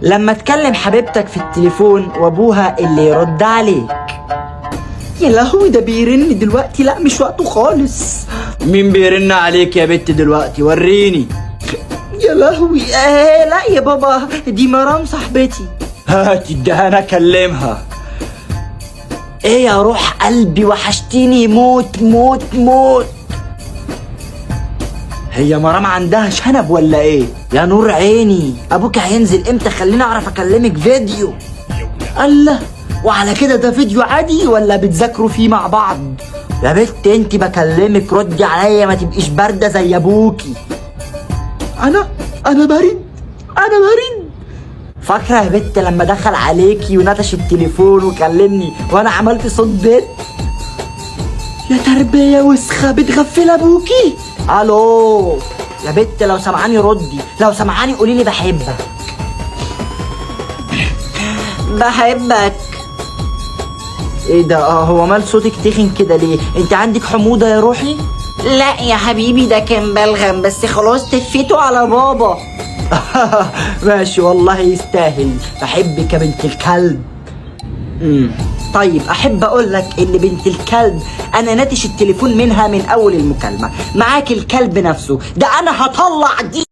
لما تكلم حبيبتك في التليفون وابوها اللي يرد عليك. يا لهوي ده بيرن دلوقتي، لا مش وقته خالص. مين بيرن عليك يا بت دلوقتي؟ وريني. يا لهوي، لا يا بابا دي مرام صاحبتي. هاتي ده انا اكلمها. ايه يا روح قلبي، وحشتيني موت موت موت. هي مرام عندها شنب ولا ايه؟ يا نور عيني، ابوك هينزل امتى؟ خليني اعرف اكلمك فيديو. الله، وعلى كده ده فيديو عادي ولا بتذاكروا فيه مع بعض؟ يا بنت انت بكلمك ردي عليا، ما تبقيش باردة زي ابوكي. انا برد، انا برد. فاكره يا بت لما دخل عليكي ونتش التليفون وكلمني وانا عملت صوت بت؟ يا تربية وسخة، بتغفل ابوكي. الو يا بت، لو سمعاني ردي، لو سمعاني قولي لي بحبك بحبك. ايه ده؟ هو مال صوتك تخن كده ليه؟ انت عندك حموضة يا روحي؟ لا يا حبيبي ده كان بلغم بس خلاص تفيته على بابا. ماشي والله يستاهل، بحبك يا بنت الكلب. طيب احب اقول لك ان بنت الكلب انا ناتش التليفون منها من اول المكالمة. معاك الكلب نفسه ده، انا هطلع دي.